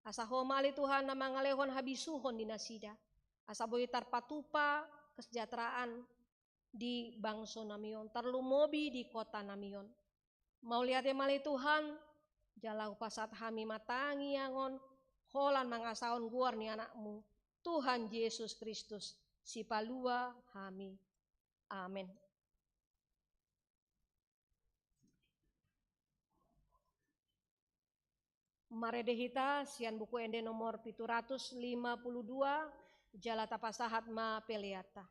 Asa Ho ma ale Tuhan na mangalehon habisuhon di nasida, asa boi tarpatupa kesejahteraan di bangso nami on, tarlumobi di kota nami on. Mauliate ma ale Tuhan, jala hupasahat hami ma tangiangon holan mangasahon goar ni AnakMu, Tuhan Jesus Kristus, Sipalua hami. Amen. Marende hita sian Buku Ende nomor pitu ratus lima puluh dua, jala tapasahat ma peleanta.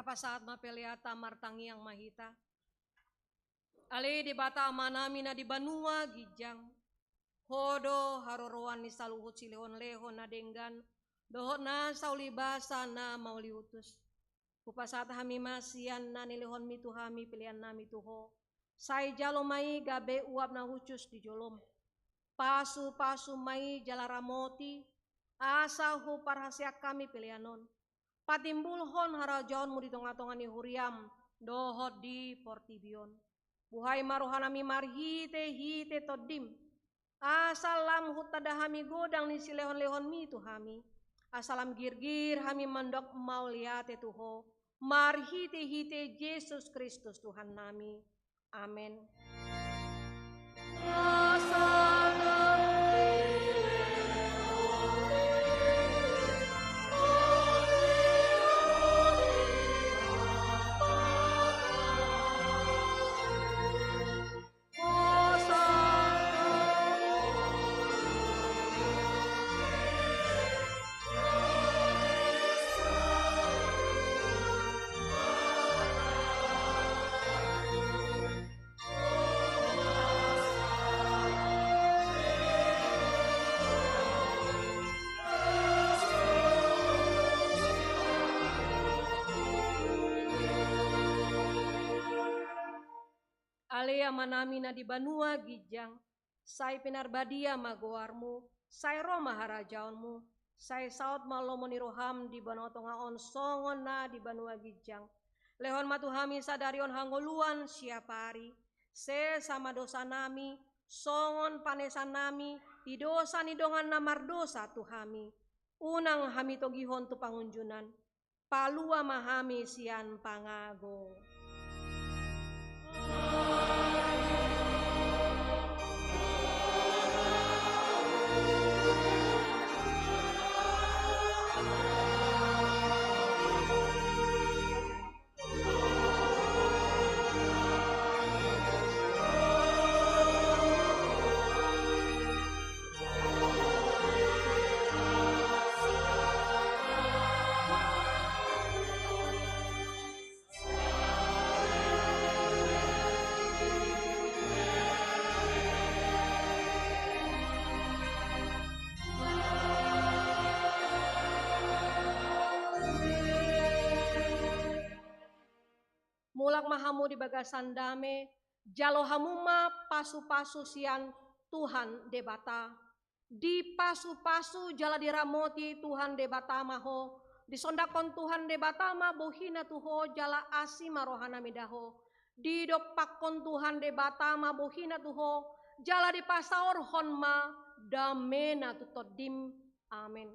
Pasahat ma peleanta, martangiang ma hita. Ale Debata Amanami na di banua ginjang, Ho do haroroan ni saluhut silehonlehon na denggan dohot na saulibasa na mauliutus. Hupasahat hami ma sian na nilehonmi tu hami peleannami tu Ho. Sai jalo ma i gabe uap na hushus di jolom. Pasupasu ma i jala ramoti, asa huparhaseang hami pelean on. Patimbulhon harajaonmu di tongatonga ni huriam dohot di portibi on. Buhai ma rohanami marhitehite Tondim, asa lam huntanda hami godang ni silehonlehonmi tu hami, asa lam girgir hami mandok mauliate tu Ho, marhitehite Jesus Kristus Tuhannami. Amen. Ale Amanami na di banua ginjang, sai pinarbadia ma goarmu, sai ro ma harajaonmu, sai saut ma lomo ni roham di banua tonga on songon na di banua ginjang. Lehon ma tu hami sadari on hangoluan siapari, sesa ma dosanami, songon panesannami di dosa ni dongan na mardosa tu hami. Unang hami togihon tu pangunjunan, palua ma hami sian pangago. Mulak ma hamu di bagasan dame, jalo hamu ma pasupasu sian Tuhan Debata. Dipasupasu jala diramoti Tuhan Debata ma ho, disondangkon Tuhan Debata ma bohina tu ho jala asi ma rohana mida ho. Didompakkon Tuhan Debata ma bohina tu ho, jala dipasaorhon ma damena tu tondim. Amen.